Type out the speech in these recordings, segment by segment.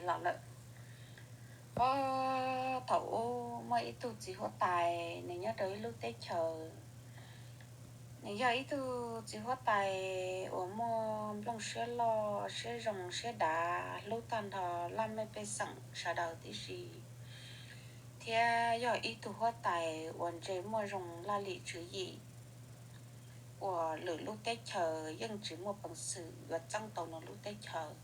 los lawm. Puag thaum ub muaj ib tug txiv huab tais, nws nyob rau ib lub teb chaws. Nws yog ib tug txiv huab tais uas muaj nplooj siab loj, siab zoo, siab dav, hlub tag nrho laj mej pej xeem sawv daws tib si, thiab yog ib tug huab tais uas ntse muaj zoo laj lim tswv yim uas lwm lub teb chaws yeej tsis muaj peev xwm yuav txeeb tau nws lub teb chaws.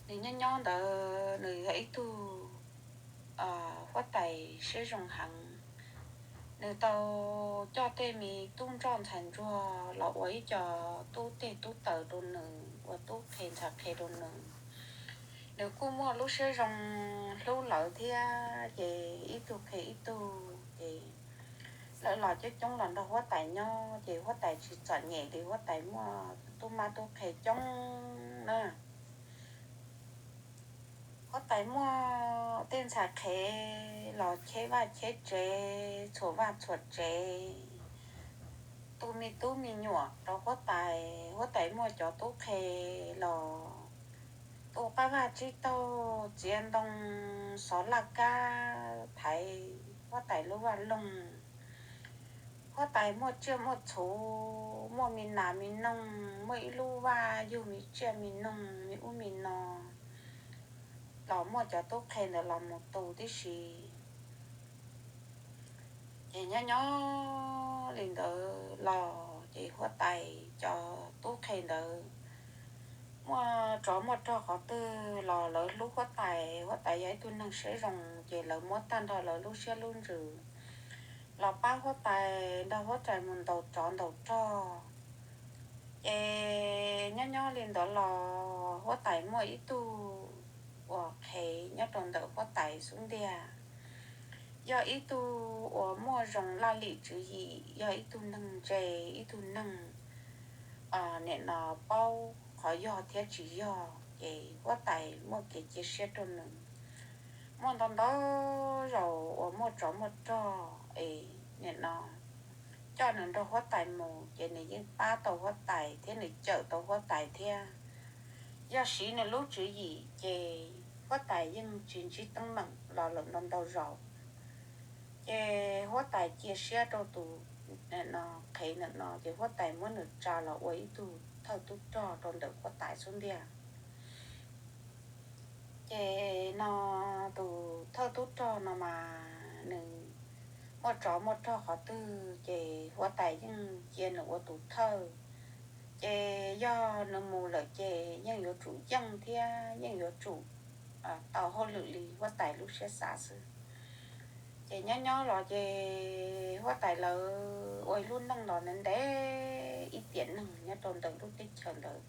Nws nyob nyob ntawd nws yog ib tug huab tais siab zoo heev. Nws tau coj tej me tub ntsoj ntxhais ntsuag los ua ib co tub teg tub taws rau nws, ua tub qhe ntxhais qhe rau nws. Nws kuj muaj lub siab zoo hlub lawv thiab, ces ib tug qhe ib tug ces lawv los coob coob los nrog huab tais nyob, ces huab tais tsis txom nyem li, huab tais muaj tub mab tub qhe coob na. Huab tais muaj tej ntxhais qhev los cheb vaj cheb tsev, txhuam vaj txhuam tsev, tu me tub me nyuam rau huab tais. Huab tais muaj cov tub qhe los tu qab vaj tsib taug, txiav ntoo, xov laj kab, thaiv huab tais lub vaj loog. Huab tais muaj tsiaj muaj txhu, muaj me nas me noog, muaj ib lub vaj yug me tsiaj me noog me ub me no, los muaj cov tub qhe ntawd los mus tu tib si. Ces nyob nyob li ntawd los ces huab tais cov tub qhe ntawd muaj tsov muaj rog qhov twg los lawv hlub huab tais. Huab tais yog ib tug neeg siab zoo, ces lawv muab tag nrho lawv lub siab lub ntsws los pab huab tais, nrog huab tais mus ntaus tsov ntaus rog. Ces nyob nyob li ntawd los huab tais muaj ib tug uas qhev nyob rau ntawm huab tais xub ntiag, yog ib tug uas muaj zoo laj lim tswv yim, yog ib tug neeg ntse, ib tug neeg nim no paub qhov yog thiab tsis yog, ces huab tais muaj kev cia siab rau nws. Muaj ntau ntau zaus uas muaj tsov muaj rog es nim no coj nws nrog huab tais mus, ces nws yeej pab tau huab tais thiab nws cawm tau huab tais thiab. Yog siv nws lub tswv yim ces huab tais yeej tsis ntsib teeb meem los lawm ntau ntau zaus. Ces huab tais cia siab rau tus qhev ntawm no, ces huab tais muab nws tsa los ua ib tug thawj tub rog rau ntawm huab tais xub ntiag. Ces no tus thawj tub rog no mas nws muaj tsov muaj rog qhov twg ces huab tais yeej cia nws ua tus thawj. Ces yog nws mus lawm ces yeej yuav tsum yeej thiab yeej yuav tsum tau hauj lwm li huab tais lub siab xav xwb. Ces nyob nyob los ces huab tais lawv ua ib lub neej los ntev ntev ib tiam neeg nyob rau ntawm lub teb chaws ntawd.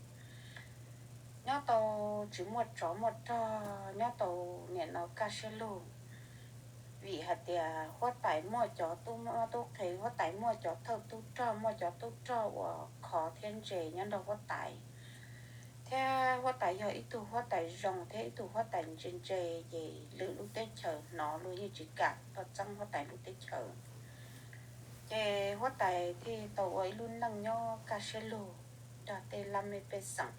Nyob tau tsis muaj tsov muaj rog, nyob tau nim no kaj siab lug, vim hais tias huab tais muaj cov tub mab tub qhe, huab tais muaj cov thawj tub rog, muaj cov tub rog uas khov thiab ntse nyob nrog huab tais. Thiab huab tais yog ib tug huab tais zoo thiab ib tug huab tais ntse ntse, ces lwm lub teb chaws hnov luag yeej tsis kam tuaj txeeb huab tais lub teb chaws. Ces huab tais thiaj tau ua ib lub neej nyob kaj siab lug nrog tej laj mej pej xeem.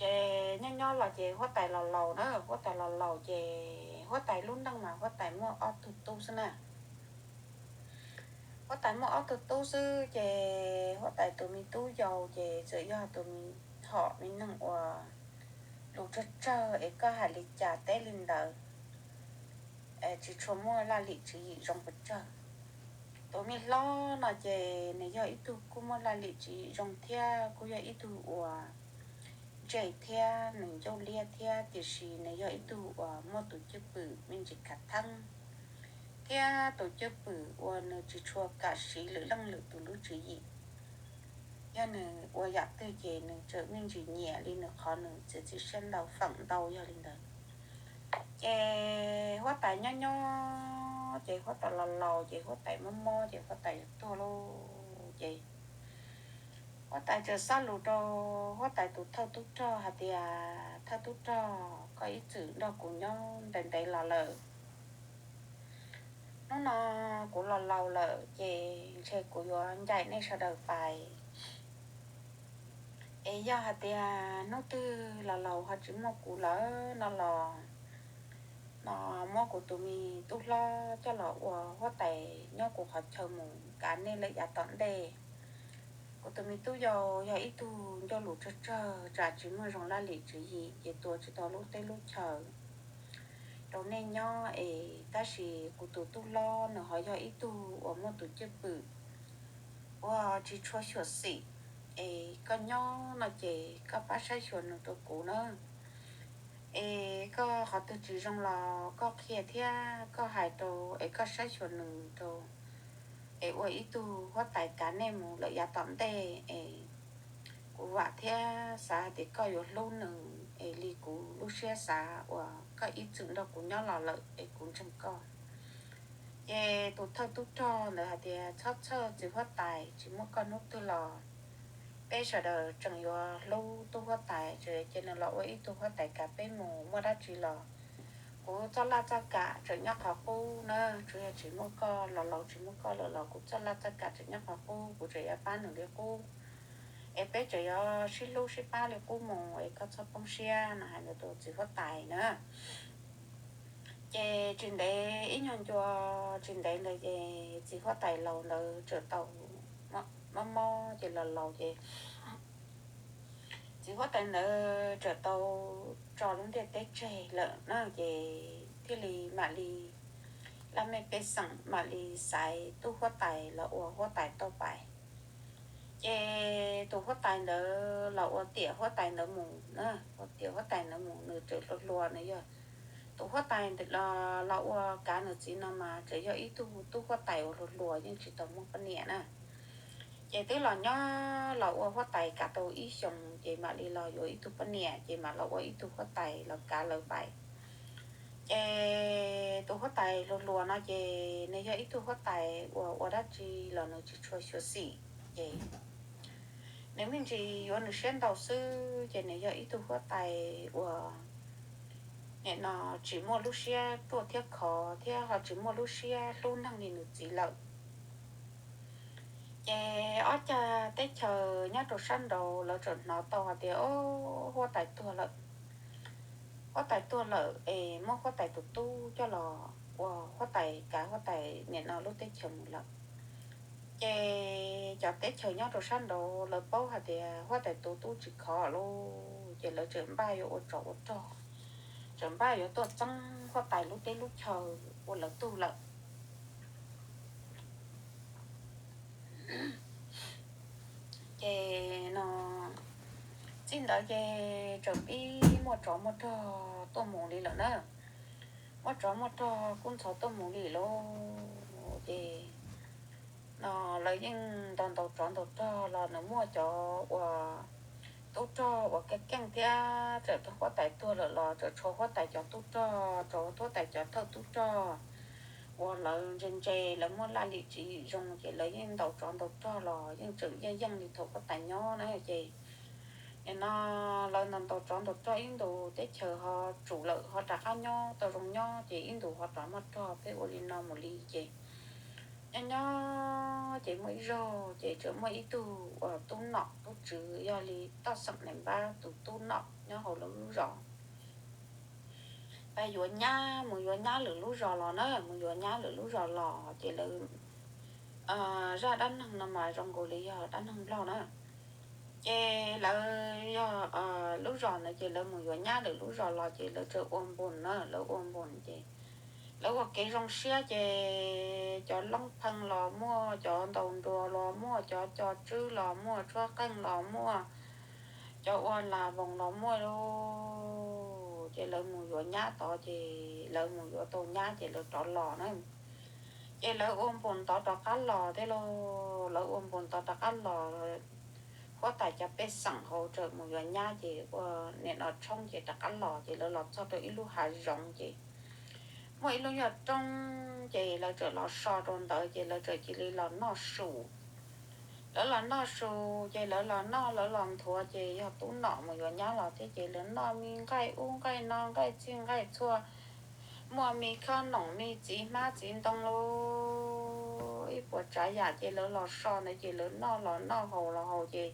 Ces nyob nyob los ces huab tais los laus na, huab tais los laus ces huab tais lub neej mas huab tais muaj ob tug tub xwb na. Huab tais muaj ob tug tub xwb ces huab tais tus me tub yau ces txawm yog tus me hom me neeg uas lus tsawg tsawg es koj hais li cas teb li ntawd, tsis tshua muaj laj lim tswv yim zoo pes tsawg. Tus me hlob no ces nws yog ib tug kuj muaj laj lim tswv yim zoo thiab kuj yog ib tug uas ntse thiab nws ncauj liab thiab, tiam sis nws yog ib tug uas muaj tus cwj pwm me ntsis khav theeb thiab tus cwj pwm uas nws tsis tshua kam siv lwm leej lwm tus lub tswv yim. Yog nws ua yam twg ces nws tseem me ntsis nyiam li nws qhov nws txiav txim siab ntau feem ntau yog li ntawd. Ces huab tais nyob nyob ces huab tais los laus ces huab tais mob mob ces huab tais yuav tuag lauj. Ces huab tais txawm xa lus rau huab tais tus thawj tub rog hais tias, thawj tub rog, koj ib txwm nrog kuv nyob ntev ntev los lawm. Hnub no kuv los laus lawm ces ntshe kuv yuav ncaim nej sawv daws pais. Es yog hais tias hnub twg los laus ho tsis muaj kuv lawm no los, no muab kuv tus me tub hlob coj los ua huab tais nyob kuv qhov chaw mus kav nej lawm yav tom ntej. Kuv tus me tub yau yog ib tug ncauj lus tsawg tsawg, tsam tsis muaj zoo laj lim tswv yim ces tua tsis tau lub teb lub chaw rau nej nyob es, tab sis kuv tus tub hlob nws ho yog ib tug uas muaj tus cwj pwm uas tsis tshua xyuam xim. Es koj nyob no ces koj pab saib xyuas nws rau kuv na. Es koj qhov twg tsis zoo los koj qhia thiab koj hais rau, es koj saib xyuas nws rau, es ua ib tug huab tais kav nej mus lawm yav tom ntej es kuv vam thiab xav hais tias koj yuav hlub nws es li kuv lub siab xav uas koj ib txwm nrog kuv nyob los lawm es kuv ntseeg koj. Ces tus thawj tub rog ntawd hais tias, txhob txhawj txiv huab tais, tsis muaj koj hnub twg los peb sawv daws tseem yuav hlub tub huab tais, ces nws los ua ib tug huab tais kav peb mus, muaj dab tsi los kuv txoj laj txoj kam tseem nyob qhov qub na, tsuas yog tsis muaj koj, los laus tsis muaj koj lawm los kuv txoj laj txoj kam tseem nyob qhov qub, kuv tseem yuav pab nws li qub, es peb tseem yuav sib hlub sib pab li qub mus, es koj txhob poob siab no, hais ntawd rau txiv huab tais na. Ces tsis ntev ib nyuag ncua tsis ntev ntawd ces txiv huab tais laus ntawd txawm tau mob mob ces los laus ces txiv huab tais ntawd txawm tau tso lub ntiaj teb tseg lawm na, ces thiaj li mam li laj mej pej xeem mam li xaiv tub huab tais los ua huab tais tauj pais. Ces tus huab tais ntawd los ua tiam huab tais ntawd mus na, ua tiam huab tais ntawd mus nws txawm hluas hluas, nws yog tus huab tais los ua kav nws txiv no mas txawm yog ib tug tub huab tais uas hluas hluas yeej tsis tau muaj poj niam na. Ces twb los nyob los ua huab tais kav tau ib xyoos ces mam li los yuav ib tug poj niam ces mam los ua ib tug huab tais los kav lawv pais. Ces tus huab tais hluas hluas no ces nws yog ib tug huab tais uas ua dab tsi los nws tsis tshua xyuam xim, ces nws me ntsis yuav nws siab ntau xwb, ces nws yog ib tug huab tais uas nim no tsis muaj lub siab ruaj thiab khov thiab ho tsis muaj lub siab hlub neeg li nws txiv lawm. Ces ob cag teb chaws nyob rau sab nraud lawv txawm hnov tau hais tias, o, huab tais tuag lawm. Huab tais tuag lawm es muab huab tais tus tub coj los ua huab tais kav huab tais nim no lub teb chaws mus lawm. Ces cov teb chaws nyob rau sab nraud lawv paub hais tias huab tais tus tub tsis khov lauj, ces lawv txawm npaj yuav ua tsov ua rog, txawm npaj yuav tuaj txeeb huab tais lub teb lub chaw ua lawv tug lawm. Ces no txij ntawd ces txawm pib muaj tsov muaj rog tuaj mus li lawm na. Muaj tsov muaj rog kub ntxhov tuaj mus li lauj. Ces no lawv yeej ntaus ntaus tsov ntaus rog los nws muaj cov uas tub rog uas keej keej thiab, txawm huab tais tuag lawm los txawm tshuav huab tais cov tub rog, tshuav huab tais cov thawj tub rog uas lawv ntse ntse, lawv muaj laj lim tswv yim zoo, ces lawv yeej ntaus tsov ntaus rog los yeej tseem yeej yeej li thaum huab tais nyob na. Ces nim no lawv ntaus ntaus tsov ntaus rog ib ntus teb chaws ho tsum lawm ho rov qab nyob tau zoo nyob, ces ib ntus ho rov muaj rog, peb ua li no mus li ces nyob nyob ces muaj ib zaug ces txawm muaj ib tug uas tub nom tub tswv yog li Toj Xeem Nais Npab tus tub nom nyob hauv lawv lub zos, pab yuav nyab, mus yuav nyab lwm lub zos los na, mus yuav nyab lwm lub zos los ces lawv zaj dab neeg no mas zoo nkaus li yog dab neeg Nplog na. Ces lawv yog lub zos ntawd ces lawv mus yuav nyab lwm lub zos los ces lawv txawm ua npoos na, lawv ua npoos ces lawv ua kev zoo siab ces cov loob pheej los muaj, cov ntaus nruas los muaj, cov co tswb los muaj, tshuab qeej los muaj, cov ua las voos los muaj lauj. Ces lawv mus yuav nyab tod ces lawv mus yuav tau nyab ces lawv rov los na. Ces lawv ua npoos tod rov qab los thiab lauj, lawv ua npoos tod rov qab los, huab tais cov pej xeem hauv txawm mus yuav nyab ces ua nim no tshoob ces rov qab los ces lawv los txog rau ib lub hav zoov ces muaj ib lub nyuag roob ces lawv txawm los so rau ntawd ces lawv txawm cia li los noj su. Lawv los noj su ces lawv los noj lawv los nthuav ces yog tub nom mus yuav nyab los thiab ces lawv noj me nqaij ub nqaij no nqaij txhij nqaij txhua, muaj me khob noom me txiv hmab txiv ntoo lauj, ib puas tsav yam ces lawv los so ntawd ces lawv noj los noj haus los haus ces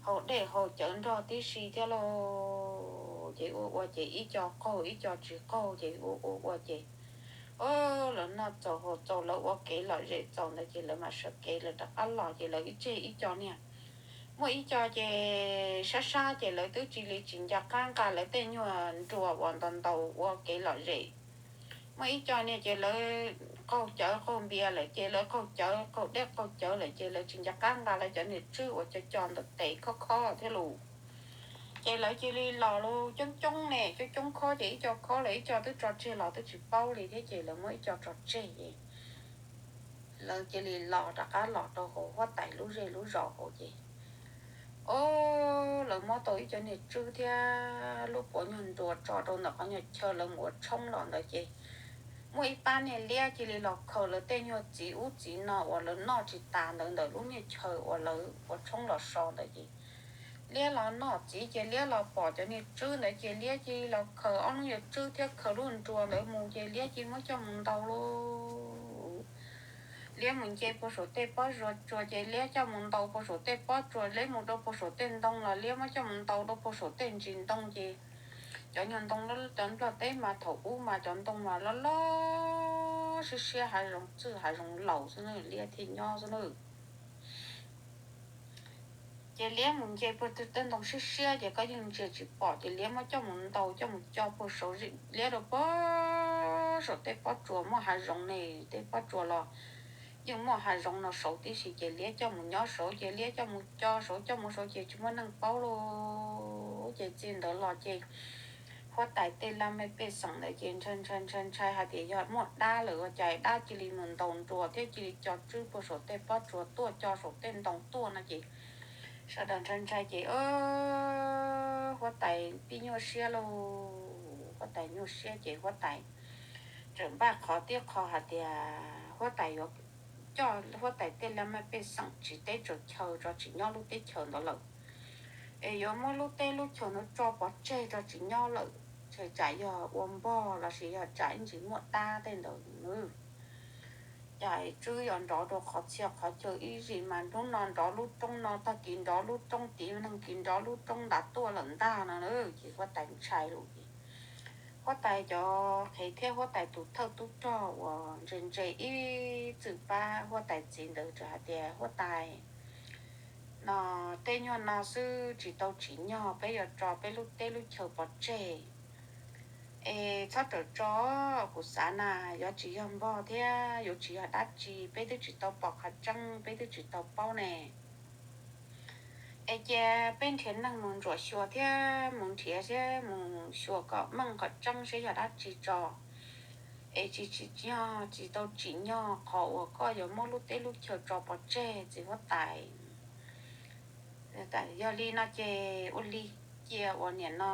haus dej haus cawv nrog tib si thiab lauj. Ces ua ua ces ib co qaug ib co tsis qaug ces ua ua ua ces, o, lawv noj txaus haus txaus lawv ua kev lom zem txaus ntawd ces lawv mam sawv kev lawv rov qab los ces lawv ib tseg ib co niag. Muaj ib co ces sab sab ces lawv twb cia li tsis nco qab nqa lawv tej nyuag nruas uas ntaus ntaus ua kev lom zem. Muaj ib co niag ces lawv qaug cawv qaug npias lawm ces lawv qaug cawv qaug dej qaug cawv lawm ces lawv tsis nco qab nqa lawv cov niag tswb uas co co ntawm tes khob khob thiab lus. Ces lawv cia li los los coob coob ne, coob coob khob ces ib co khob lawm ib co twb tso tseg los twb tsis paub li thiab ces lawv muab ib co tso tseg ces lawv cia li los rov qab los rau hauv huab tais lub zej lub zos hauv ces, o, lawv muab tau ib co niag tswb thiab lub puav nyuag nruas tso rau ntawm qhov nyuag chaw lawv mus ua tshoob los ntawd ces muaj ib pab niag liab cia li los khaws lawv tej nyuag txiv ub txiv no uas lawv noj tsis tas ntawd ntawm lub niag chaw uas lawv ua tshoob los so ntawd ces liab los noj txiv ces liab los pom cov niag tswb ntawd ces liab cia li los khaws ob lub nyuag tswb thiab khaws lub nruas ntawd mus ces liab cia li muab coj mus ntaus lauj. Liab mus nce puag saum tej pob tsuas ces liab coj mus ntaus puag saum tej pob tsuas, liab mus rau puag saum tej ntoo los liab muab coj mus ntaus rau puag saum tej ntsis ntoo ces cov nyuag ntoo, cov nplog teb mas thaum ub mas cov ntoo mas loj loj siab siab hav zoov txwj hav zoov laus xwb na, liab thiaj nyob xwb na. Ces liab mus nce puag tej ntoo siab siab ces koj yeej ntsia tsis pom ces liab muab coj mus ntaus coj mus co puag saum, liab rau puag saum tej pob tsuas muaj hav zoov ne, tej pob tsuas los yeej muaj hav zoov no saud tib si ces liab coj mus nyob saud ces liab coj mus co saud coj mus saud ces tsis muaj neeg paub lauj. Ces txij ntawd los ces huab tais tej laj mej pej xeem ntawd ces ntshai ntshai ntshai ntshai hais tias yog muaj dab lawm ua cas dab cia li mus ntaus nruas thiab cia li co tswb puag saum tej pob tsuas tuaj co saum tej ntoo tuaj no ces sawv daws ntshai ntshai ces huab tais pib nyuaj siab lauj. Huab tais nyuaj siab ces huab tais tseem npaj qhov tib qho hais tias huab tais yuav coj huab tais tej laj mej pej xeem tsiv teb tsaws chaw tso tsis nyob lub teb chaws ntawd lawm, es yuav muab lub teb lub chaw ntawd tso pov tseg tso tsis nyob lawm, tshee tsam yog ua npog los sis yog tsam ib ntsis muaj dab tej ntawd na. Cas tswb yog nrov rau qhov txhia qhov chaw ib zim mas hnub no nrov lub roob no tag kis nrov lub roob tid tag kis nrov lub roob nrad tuaj lawm ntag no na. Ces huab tais ntshai lawm ces huab tais cov qhev thiab huab tais tus thawj tub rog uas ntse ntse ib txwm pab huab tais txiv ntawd txawm hais tias huab tais, no tej nyuag no xwb tsis tau tsim nyog peb yuav tso peb lub teb lub chaw pov tseg. Es txhob rawm tso, kuv xav na, yuav tsis yog npog thiab yuav tsis yog dab tsi, peb twb tsis tau pom qhov tseeb peb twb tsis tau paub ne. Es cia peb nrhiav neeg mus ntsuam xyuas thiab mus nrhiav thiab mus xyuas kom meej qhov tseeb seb yog dab tsi tso. Es tsis tsim nyog, tsis tau tsim nyog qhov uas koj yuav muab lub teb lub chaw tso pov tseg txiv huab tais. Yog li no ces ua li, cia uas niam no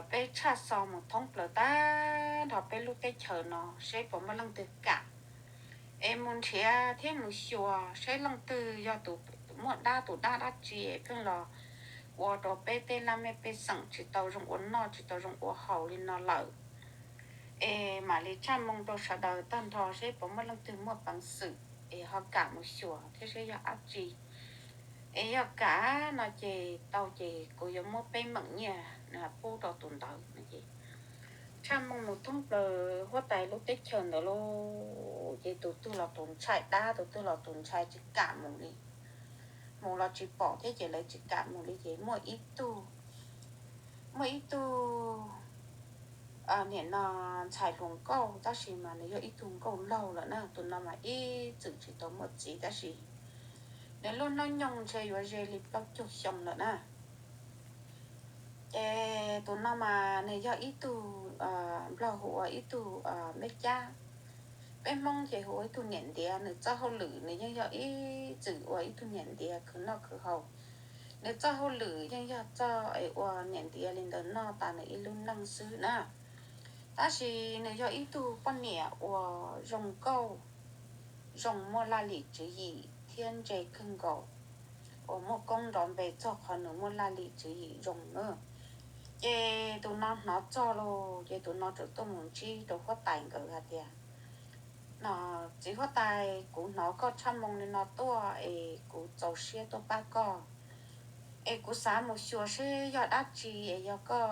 peb tshaj xo mus thoob plaws tag nrho peb lub teb chaws no seb puas muaj leej twg kam. Es mus nrhiav thiab mus xyuas seb leej twg yog tus muaj dab tus dab dab tsi pheej los ua rau peb tej laj mej pej xeem tsis tau zoo ua noj tsis tau zoo ua haus li no lawm. Es mam li tshaj moo rau sawv daws tag nrho seb puas muaj leej twg muaj peev xwm es ho kam mus xyuas thiab seb yog dab tsi. Es yog kam no ces tau ces kuv yuav muab peb meem nyiaj pub rau tus ntawd no ces tshaj moo mus thoob plaws huab tais lub teb chaws ntawd lauj. Ces tus twg los tus ntshai dab, tus twg los tus ntshai tsis kam mus li. Mus los tsis pom thiab ces lawv tsis kam mus li ces muaj ib tug, muaj ib tug niam no ntxhais hluas nkauj tab sis mas nws yog ib tug nkauj laug lawm na, tus no mas ib txwm tsis tau muaj txiv tab sis nws lub hnub nyoog ntshe yuav ze li plaub caug xyoo lawm na. Ces tus no mas nws yog ib tug, nplog hu ua ib tug Meb Cab, peb Hmoob ces hu ua ib tug niam ntiav. Nws txoj hauj lwm nws yeej yog ib txwm ua ib tug niam ntiav khwv noj khwv haus. Nws txoj hauj lwm yeej yog txoj es ua niam ntiav li ntawd noj tas nws ib lub neej xwb na. Tab sis nws yog ib tug poj niam uas zoo nkauj, zoo muaj laj lim tswv yim thiab ntse kawg nkaus, uas muaj koob nrov npe txog qhov nws muaj laj lim tswv yim zoo na. Ces tus no hnov txog los ces tus no txawm tuaj mus ntsib rau huab tais nkawd hais tias, no, txiv huab tais, kuv hnov koj tshaj moo li no tuaj es kuv txaus siab tuaj pab koj. Es kuv xav mus xyuas seb yog dab tsi es yog koj,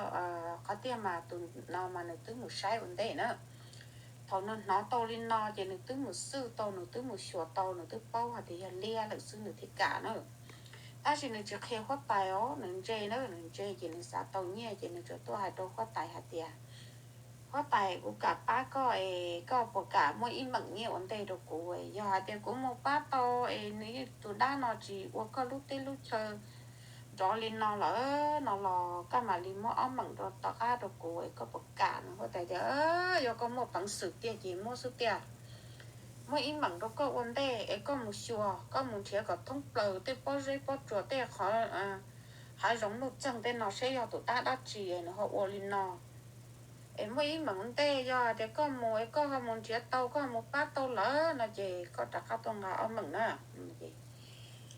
qhov tiag mas tus no mas nws twb mus saib ua ntej na. Thaum nws hnov tau li no ces nws twb mus xwj tau, nws twb mus xyuas tau, nws twb paub hais tias yog liab lawm xwb nws thiaj kam na. Tab sis nws tsis qhia huab tais os, nws ntse na, nws ntse ces nws xav tau nyiaj ces nws tsuas tuaj hais rau huab tais hais tias, huab tais, kuv kam pab koj es koj puas kam muab ib meem nyiaj ua ntej rau kuv? Yog hais tias kuv mus pab tau es nws yeej, tus dab no tsis ua koj lub teb lub chaw nrov li no lawm no los koj mam li muab ob meem rau tom qab rau kuv es koj puas kam no? Huab tais tias, yog koj muaj peev xwm tiag ces muab xwb tiag. Muab ib meem rau koj ua ntej es koj mus xyuas, koj mus nrhiav kom thoob plaws tej pob zeb pob tsuas tej qhov hav zoov nuj txeeg tej no seb yog tus dab dab tsi nws ho ua li no. Es muaj ib meem ntej yog tias koj mus es koj ho mus nrhiav tau, koj ho mus pab tau lawm no ces koj rov qab tuaj nqa ob meem na.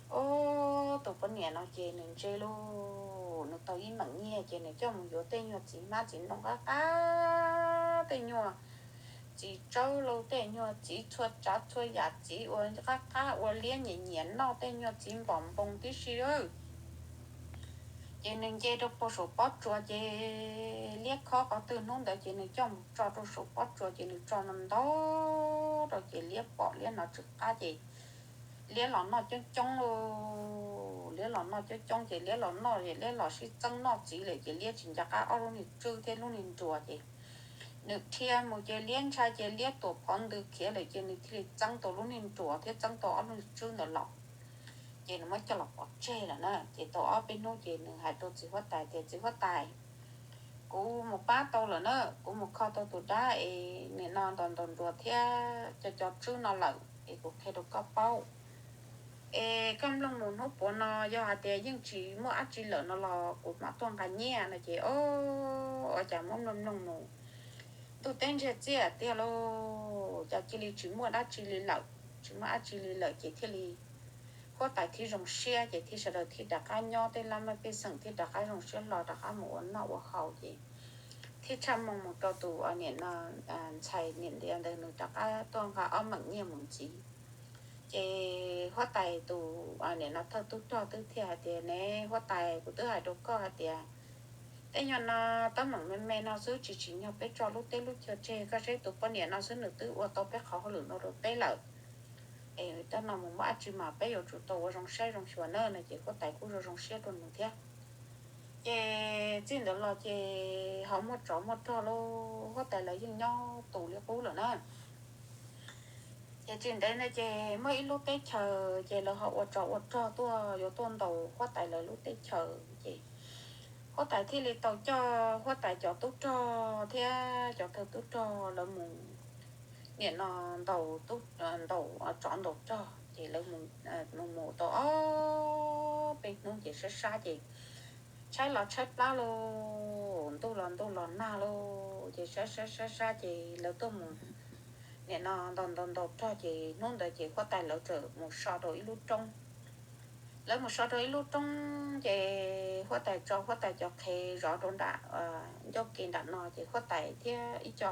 Ub, tus poj niam no ces nws ntse lauj, nws tau ib meem nyiaj ces nws coj mus yuav tej nyuag txiv hmab txiv ntoo qab qab, tej nyuag txiv tsawb lauj, tej nyuag txiv txhua tsav txhua yam, txiv uas qab qab ua liab nyiam nyiam noj, tej nyuag txiv npom npoo tib si. Ces nws nce rau puag saum pob tsuas ces liab khob qhov twg hnub ntawd ces nws coj mus tso rau saum pob tsuas ces nws tso ntau ntau rau ces liab pom liab hnov tsw qab ces liab los noj coob coob lauj. Liab los noj coob coob ces liab los noj es liab los sib txeeb noj txiv lawm ces liab tsis nco qab ob lub niag tswb thiab lub niag nruas ces nws dhia mus ces liab ntshai ces liab tuam phov ntws khiav lawm ces nws thiaj li txeeb tau lub niag nruas thiab txeeb tau ob lub niag tswb ntawd los. Ces nws muab coj los pov tseg lawm na. Ces tau ob peb hnub ces nws hais rau txiv huab tais tias, txiv huab tais, kuv mus pab tau lawm na, kuv mus kho tau tus dab es nim no ntaus ntaus nruas thiab cov cov tswb no lawm es kuv qhia rau koj paub. Es koj mloog mus, hnub puav no yog hais tias yeej tsis muaj dab tsi lawm no los kuv mam tuaj nqa nyiaj no ces, o, ua cas muab mloog mloog mus ntuj teb ntsiag txiaj tiag lauj, cas cia li tsis muaj dab tsi li lawm, tsis muaj dab tsi li lawm ces thiaj li huab tais thiaj zoo siab ces thiaj sawv daws thiaj rov qab nyob, tej laj mej pej xeem thiaj rov qab zoo siab hlo rov qab mus ua noj ua haus ces thiaj tshaj moo mus rau tus niam no, ntxhais niam ntiav ntawd nws rov qab tuaj nqa ob meem nyiaj mus ntxiv. Ces huab tais tus niam no thawj tub rog twb thiaj hais tias, ne huab tais, kuv twb hais rau koj hais tias tej nyuag no teeb meem me me no xwb tsis tsim nyog peb tso lub teb lub chaw tseg, koj saib tus poj niam no xwb nws twb ua tau peb qhov hauj lwm no rau peb lawm. Es tej no mus muaj dab tsi mas peb yuav tsum tau ua zoo saib zoo xyuas na no ces huab tais kuj zoo zoo siab rau nws thiab. Ces txij ntawd los ces ho muaj tsov muaj rog lauj, huab tais lawv yeej nyob tus li qub lawm na. Ces tsis ntev ntawd ces muaj ib lub teb chaws ces lawv ho ua tsov ua rog tuaj yuav tuaj ntaus huab tais lawv lub teb chaws ces huab tais thiaj li tau coj huab tais cov tub rog thiab cov thawj tub rog lawv mus, niam no ntaus, ntaus tsov ntaus rog ces lawv mus mus tau ob peb hnub ces sab sab ces tshaib los tshaib plab lauj, ntuj los ntuj los nag lauj, ces sab sab sab sab ces lawv tuaj mus, niam no ntaus ntaus ntaus rog ces hnub ntawd ces huab tais lawv txawm mus so rau ib lub roob. Lawv mus so rau ib lub roob ces huab tais tso huab tais cov qhev zov rau nram ncauj ke nram no ces huab tais thiab ib co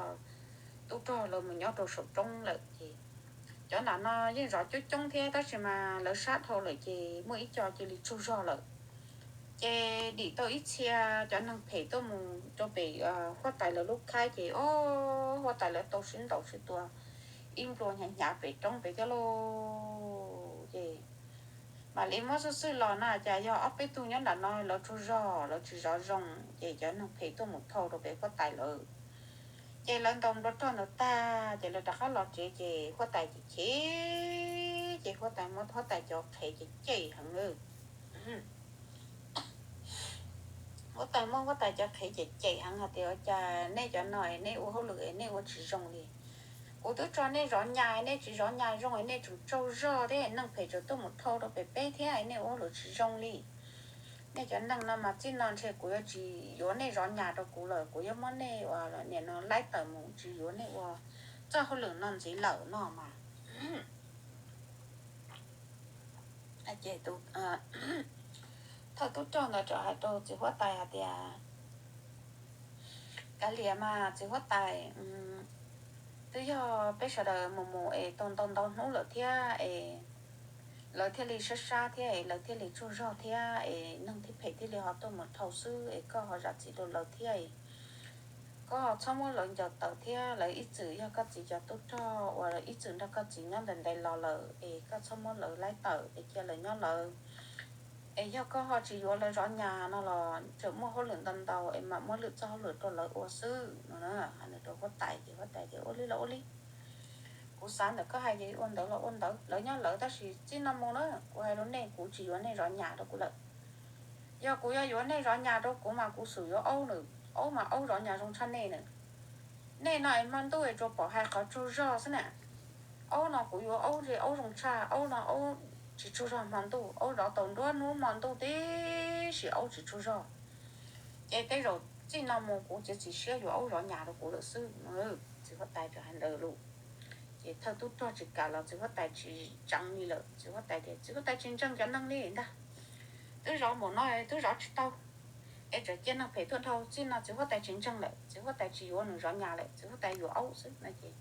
tub rog lawv mus nyob rau saum roob lawm ces cov nram no yeej zov coob coob thiab tab sis mas lawv sab dhau lawm ces muaj ib co cia li tsaug zog lawm. Ces dim tau ib txhia cov neeg phem tuaj mus rau pem huab tais lawv lub khaib ces o, huab tais lawv tau sib ntaus sib tua ib nplua hnyav hnyav pem roob pem thiab lauj. Ces mam li muab xwb xwb los na cas yog ob peb tug nyob nram no lawv tsaug zog lawv tsis zov zoo ces cov neeg phem tuaj mus thau rau pem huab tais lawv. Ces lawv ntaus nplua rog ntawd tag ces lawv rov qab los tsev ces huab tais ces chim, ces huab tais muab huab tais cov qhev ces cem heev li. Huab tais muab huab tais cov qhev cem cem heev hais tias ua cas nej cov no es nej ua hauj lwm es nej ua tsis zoo li. Kuv twb tso nej zov nyas nej tsis zov nyas zoo es nej tseem tsaug zog thiab neeg phem tseem tuaj mus thau rau pem peb thiab nej ua hauj lwm tsis zoo li. Nej cov neeg no mas txij no ntshe kuv yuav tsis yuav nej zov nyas rau kuv lawm, kuv yuav muab nej ua niam no laib tawm mus tsis yuav nej ua txoj hauj lwm no ntxiv lawm no mas. Ces tus thawj tub rog ntawd txawm hais rau txiv huab tais hais tias, kav liam mas txiv huab tais, twb yog peb sawv daws mus mus es tau ntau ntau hnub lawm thiab es lawv thiaj li sab sab thiab es lawv thiaj li tsaug zog thiab es neeg thiab phem thiaj li ho tuaj mus dhau xwb es koj ho zam txim rau lawv thiab. Koj txhob muab lawv ncaws tawm thiab, lawv ib txwm yog koj txiv cov tub rog uas ib txwm nrog koj txiv nyob ntais ntais los lawm es koj txhob muab lawv laib tawm es cia lawv nyob lawv. Es yog koj ho tsis yuav lawv zov nyas no los tseem muaj hauj lwm ntau ntau es mam muab lwm txoj hauj lwm rau lawv ua xwb no. Hais li rau huab tais ces huab tais tias ua li los ua li. Kuv xav ntawm koj hais ces ua ntawd los ua ntawd, lawv nyob lawv tab sis txij no mus na kuv hais rau nej, kuv tsis yuav nej zov nyas rau kuv lawm. Yog kuv yuav yuav nej zov nyas rau kuv mas kuv xum yuav aub nws, aub mas aub zov nyas zoo tshaj nej nws. Nej no es hmo ntuj es tsuas pom hais qhov tsaug zog xwb na. Aub no kuv yuav aub ze aub zoo tshaj, aub no aub tsis tsaug zog hmo ntuj, aub zov tau nruab hnub hmo ntuj tib si aub tsis tsaug zog. Ces tej zaum txij no mus kuv txiav txim siab yuav aub zov nyas rau kuv lawm xwb. Txiv huab tais txawm hais ntawd lus, ces thawj tub rog tsis kam los txiv huab tais tsis tseev li lawm. Txiv huab tais tias txiv huab tais tsis ntseeg cov neeg li ntag, twb zov npaum no twb zov tsis tau, es tseem cia neeg phem tuaj dhau. Txij no txiv huab tais tsis ntseeg lawm, txiv huab tais tsis yuav nws zov nyas lawm, txiv huab tais yuav aub xwb no ces,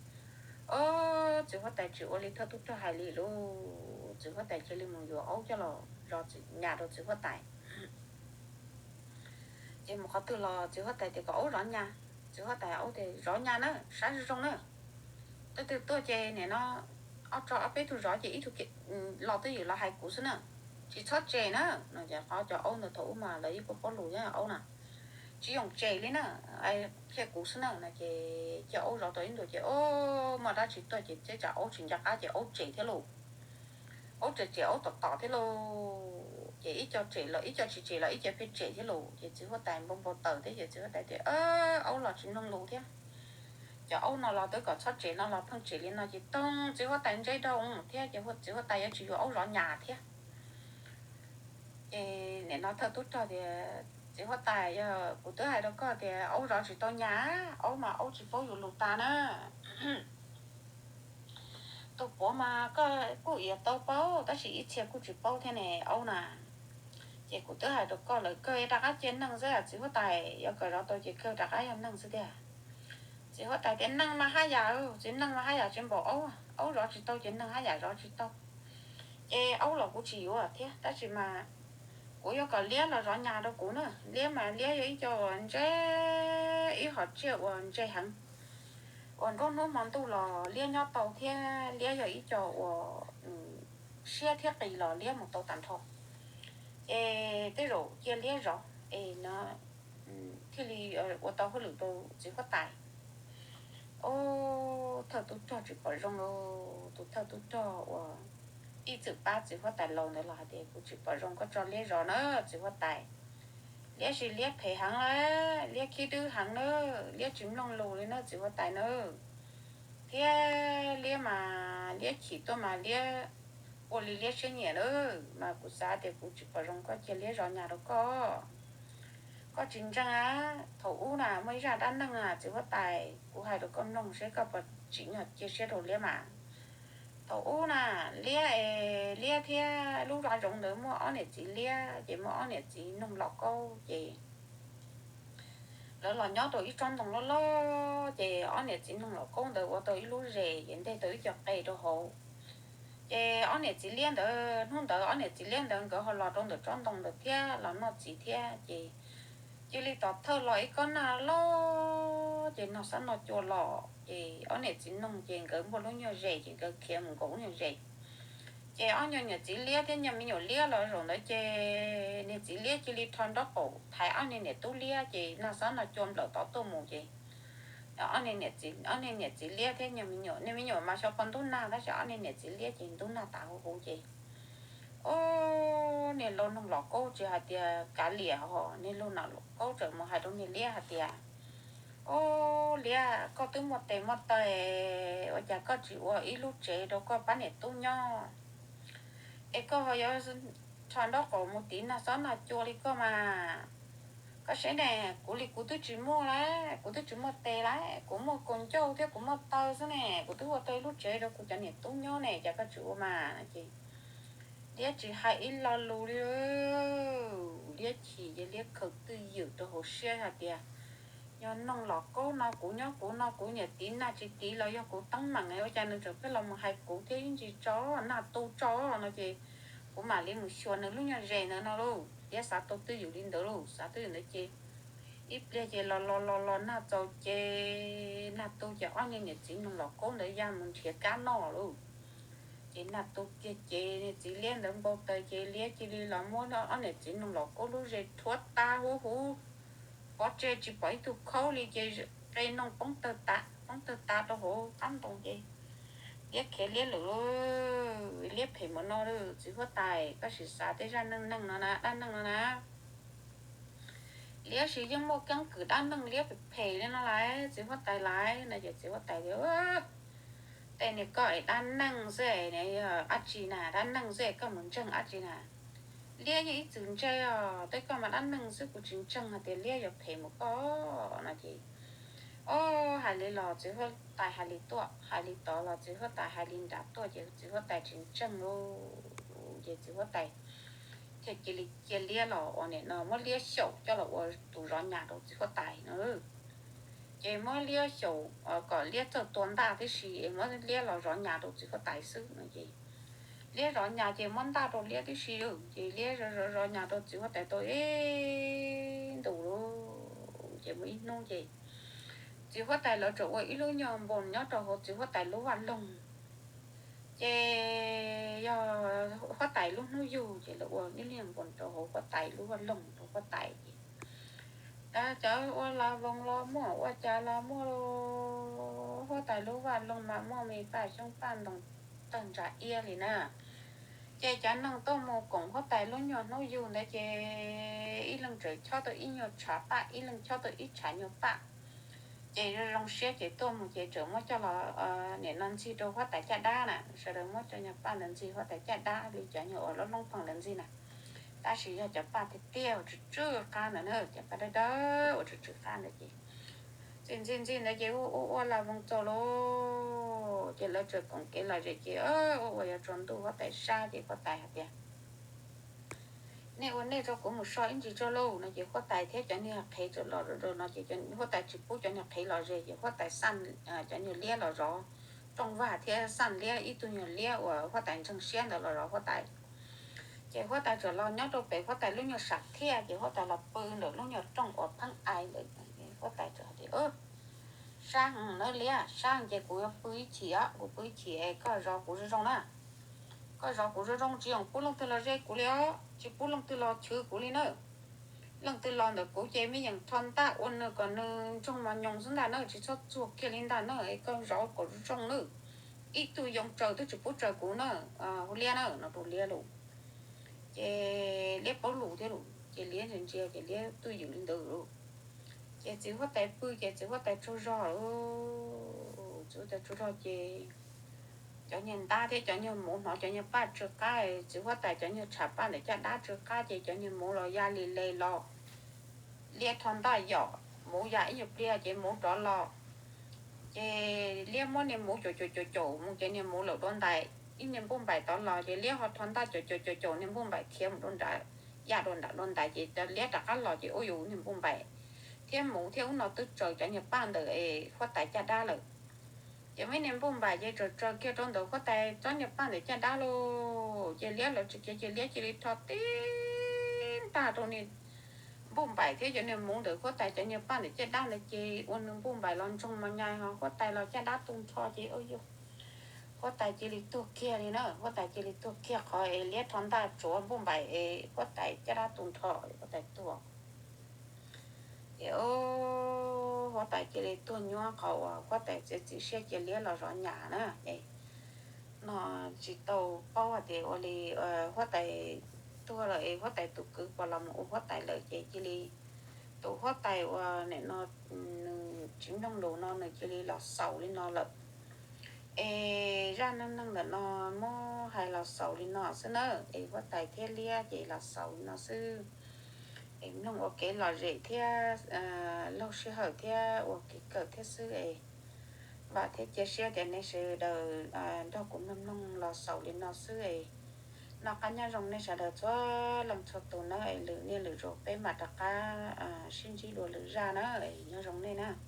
txiv huab tais tsis ua li thawj tub rog hais li lus, txiv huab tais cia li mus yuav aub coj los zov nyas rau txiv huab tais. Ces mus qhov twg los txiv huab tais tias kom aub zov nyas, txiv huab tais aub tias zov nyas na, saib zoo zoo na. Twb twg tuaj ces nim no ob tso ob peb tug zov ces ib tug los twb ywm los hais kuv xwb na, tsis txhob tsem na no. Ces qhov cov aub ntawd thaum ub mas lawv yeej paub paub lus thiab aub na, tsis yoom tsem li na, qhia kuv xwb na no. Ces cia aub zov tau ib ntus ces muaj dab tsi tuaj ces teb tsam aub tsis nco qab ces aub tsem thiab lauj. Aub tsem tsem aub tom tom thiab lauj. Ces ib co tsem los ib co tsis tsem los ib co pheej tsem thiab lauj. Ces txiv huab tais npau npau taws thiab ces txiv huab tais tias aub los tsis mloog lus thiab. Cov aub no los twb kom txhob tsem no los pheej tsem li no ces toog txiv huab tais ntsej rau thiab ces txiv huab tais yuav tsis yuav aub zov nyas thiab. Ces nim no thawj tub rog tias txiv huab tais, yog kuv twb hais rau koj tias aub zov tsis tau nyas, aub mas aub tsis paub yus lus tas na. Tus puav mas koj kuj ias tau paub tab sis ib txhia kuj tsis paub thiab ne aub na. Ces kuv twb hais rau koj lawm, koj rov qab cia neeg xwb txiv huab tais, yuav kom zov tau ces kawg rov qab yog neeg xwb tiag. Txiv huab tais tias neeg mas haj yam, txiv neeg mas haj yam tsis npaum aub, aub zov tsis tau ces neeg haj yam zov tsis tau. Ces aub los kuv tsis yuav thiab tab sis mas kuv yuav kom liab los zov nyas rau kuv na. Liab mas liab yog ib co uas ntse, ib hom tsiaj uas ntse heev, uas nruab hnub hmo ntuj los liab nyob tau thiab liab yog ib co uas siab thiab qis los liab mus tau tag nrho. Ces tej zaum cia liab zov es no thiaj li ua tau hauj lwm rau txiv huab tais. Ub, thawj tub rog tsis pom zoo lauj, tus thawj tub rog uas ib txwm pab txiv huab tais laus ntawd los hais tias kuv tsis pom zoo koj tso liab zov na txiv huab tais. Liab sis liab phem heev la, liab khib dwb heev na, liab tsis mloog lus li na txiv huab tais na. Thiab liab mas liab chim tuaj mas liab ua li liab siab nyiam na, mas kuv xav tias kuv tsis pom zoo koj cia liab zov nyas rau koj. Koj tsis ntseeg a, thaum ub na muaj ib zaj dab neeg na txiv huab tais, kuv hais rau koj mloog seb koj puas tsim nyog cia siab rau liab mas. Thaum ub na, liab es liab thiab lub vaj zoov ntawd muaj ob niam txiv liab ces muaj ob niam txiv noog los kaub ces lawv los nyob rau ib tsob ntoo loj loj ces ob niam txiv noog los kaub ntawd ua tau ib lub zes ces nteg tau ib co qe rau hauv. Ces ob niam txiv liab ntawd, hnub ntawd ob niam txiv liab ntawd nkawd ho los rau ntawm tsob ntoo ntawd thiab los noj txiv thiab ces cia li tom thawj los ib kob nag loj ces nag xob nag cua los ces ob niam txiv noog ces nkawd muaj lub nyuag zes ces nkawd khiav mus nkaum lub nyuag zes. Ces ob niag niam txiv liab thiab nyuag me nyuam liab los zaum ntawd ces niag txiv liab cia li rho nraub qaum thaiv ob niag niam tub liab ces nag xob nag cua nplawm tod tuaj mus ces ob niag niam txiv, ob niag niam txiv liab thiab nyuag me nyuam, niag me nyuam mas xyov puas ntub nag tab sis ob niag niam txiv liab ces ntub nag tas huv huv ces ub, niag laus noog los kaub tsis hais tias kav liam ho, niag laus noog los kaub tseem mus hais rau niag liab hais tias, ub, liab, koj twb muaj tes muaj taw, ua cas koj tsis ua ib lub tsev rau koj pab niam tub nyob es koj ho yuav rho nraub qaum mus tiv nag xob nag cua li koj mas? Koj saib ne, kuv li kuv twb tsis muaj lawm, kuv twb tsis muaj tes lawm, kuv muaj kaus ncauj thiab kuv muaj taw xwb ne, kuv twb ua tau ib lub tsev rau kuv cov niam tub nyob ne, cas koj tsis ua mas? Ces liab tsis hais ib lo lus li, liab chim ces liab khaws twj ywm rau hauv siab hais tias, yog noog los kaub no kuv nyob kuv no kuv niam tiv nag tsis tiv los yog kuv teeb meem ua cas nws tseem pheej los mus hais kuv thiab ib ntsis tso nag tu tso no ces kuv mam li mus xyuas nws lub nyuag zes ntawd no lauj. Liab xav tau twj ywm li ntawd lauj, xav twj ywm ntawd ces ib pliag ces los los los los nag txaus ces nag tu ces ob niag niam txiv noog los kaub ntawd ya mus nrhiav kab noj lauj. Ces nag tu kiag ces niag txiv liab ntawd npau taws ces liab cia li los muab ob niam txiv noog los kaub lub zes rhuav tas huv huv, pov tseg tsis pom ib tug khaub li ces qe noog poob tawg tas, poob tawg tas rau hauv qab ntoo ces liab khiav liab lawm. Liab phem mus no lauj, txiv huab tais, koj sim xav tej zaj neej neeg no na, dab neeg no na. Liab sis yeej muaj keeb kwm dab neeg, liab phem phem li no lais, txiv huab tais lais no ces txiv huab tais tias, tej niag koj es dab neeg xwb, yog dab tsi na, dab neeg xwb koj mus ntseeg dab tsi na. Liab yeej ib txwm ntse os, tej koj mas dab neeg xwb, kuv tsis ntseeg hais tias liab yuav phem mus koj no ces, o, hais li los txiv huab tais hais li tuaj, hais li tod los txiv huab tais hais li nrad tuaj ces txiv huab tais tsis ntseeg lauj. Ces txiv huab tais thiaj cia li cia liab los ua nim no muab liab xyaum coj los ua tus zov nyas rau txiv huab tais no. Ces muab liab xyaum kom liab txawj tua ntaj tib si es muab liab los zov nyas rau txiv huab tais xwb no ces liab zov nyas ces muab ntaj rau liab tib si lauj. Ces liab zov zov zov nyas rau txiv huab tais tau ib ntus lauj. Ces muaj ib hnub ces txiv huab tais lawv tseem ua ib lub nyuag npoos nyob rau hauv txiv huab tais lub vaj loog. Ces yog huab tais lub hnub yug ces lawv ua ib lub nyuag npoos rau hauv huab tais lub vaj loog rau huab tais ces cov ua las voos los muaj, ua cas los muaj, huab tais lub vaj loog mas muaj me paj xyoob paj ntoo tawg ntsa iab li na. Ces cov neeg tuaj mus koom huab tais lub nyuag hnub yug ntawd ces ib leeg tseem chob tau ib nyuag tshav paj, ib leeg chob tau ib tshav nyuag paj. Ces zoo zoo siab ces tuaj mus ces tseem muab coj los nim no ntxig rau huab tais caj dab na, sawv daws muab cov nyuag paj ntawd ntxig huab tais caj dab li cov nyuag uas loob loob pheej ntawd ntxig na. Tab sis yog cov paj tiag tiag uas tsw tsw qab ntawd na, cov paj dawb dawb uas tsw tsw qab ntawd ces ntxig ntxig ntxig ntawd ces ua ua ua las voos txaus lauj. Ces lawv tseem koom kev lom zem ces ua ua yuav tsaus ntuj huab tais sab ces huab tais hais tias, nej ua nej tso, kuv mus so ib ntsis tso lauj no ces huab tais thiab cov niag qhev tseem los no ces huab tais tsis pub cov niag qhev los ze ces huab tais xaj cov niag liab los zov rooj vag thiab xaj liab ib tug nyuag liab uas huab tais ntseeg siab ntawd los zov huab tais. Ces huab tais tseem los nyob rau pem huab tais lub nyuag sam thiaj ces huab tais los pw ntawm lub nyuag rooj uas pheeb ai ntawd. Huab tais tseem hais tias, sab heev na liab, sab heev ces kuv yuav pw ib chim os, kuv pw ib chim es koj zov kuv zoo zoo na. Koj zov kuv zoo zoo tsis yoo pub leej twg los ze kuv li os, tsis pub leej twg los chwv kuv li na. Leej twg los ntawm kuv ces me yeem rho ntaj ua nws kom nws ntsoog mos nyoos xwb ntag na, tsis txhob txuag kiag li ntag na, es koj zov kom zoo zoo na. Ib tug yoo tsaws twb tsis pub tsaws kuv na, hu liab na no rau liab lauj. Ces liab paub lus thiab lauj, ces liab ntsia ntsia ces liab twj ywm li ntawd lauj. Ces txiv huab tais pw ces txiv huab tais tsaug zog lauj, txiv huab tais tsaug zog ces cov niag ntab thiab cov niag muv hnov cov niag paj tsw qab, txiv huab tais cov niag tshav paj ntawm caj dab tsw qab ces cov niag muv los ya li le los. Liab rho ntaj yom, muv ya ib nyuag pliag ces muv rov los. Ces liab muab niag muv caum caum caum caum mus ces niag muv lawm dua ntais, ib niag npuj npaim tod los ces liab ho rho ntaj caum caum caum caum niag npuj npaim khiav mus dua nrad, ya dua nram dua ntais ces liab rov qab los ces ua yus niag npuj npaim thiab muv thiab ub no twb tsaws cov niag paj ntawm huab tais caj dab lawm. Ces muaj ib niag npuj npaim ces tsaws tsaws kiag rau ntawm huab tais tsob niag paj ntawm caj dab lauj. Ces liab lawv tsis khiav ces liab cia li rho tib ntaj rau niag npuj npaim thiab cov niag muv ntawm huab tais cov niag paj ntawm caj dab ntawd ces ua nws npuj npaim los ntsoog mos nyais ho huab tais los caj dab tu nrho ces ua yus huab tais cia li tuag kiag li na, huab tais cia li tuag kiag qhov es liab rho ntaj tsuav npuj npaim es huab tais caj dab tu nrho, huab tais tuag. Ces huab tais cia li tuag nyuab qhov uas huab tais txiav txim siab cia liab los zov nyas na. Es no tsis tau paub hais tias ua li huab tais tuag lawm es huab tais tus kwv puas los mus ua huab tais lawm ces cia li tus huab tais uas nim no nws tsis mloog lus no nws cia li los xaus li no lawm. Es zaj neej neeg ntawm no muab hais los xaus li no xwb na. Es huab tais thiab liab ces los xaus li no xwb. Es mloog ua kev lom zem thiab laug sij hawm thiab ua kev kawm thiab xwb es vam thiab cia siab tias nej sawv daws nrog kuv mloog mloog los xaus li no xwb es noj qab nyob zoo nej sawv daws txhua leej txhua tus nawb es lwm niaj lwm zaus peb mam rov qab sib ntsib dua lwm zaj na. Nyob zoo nej na.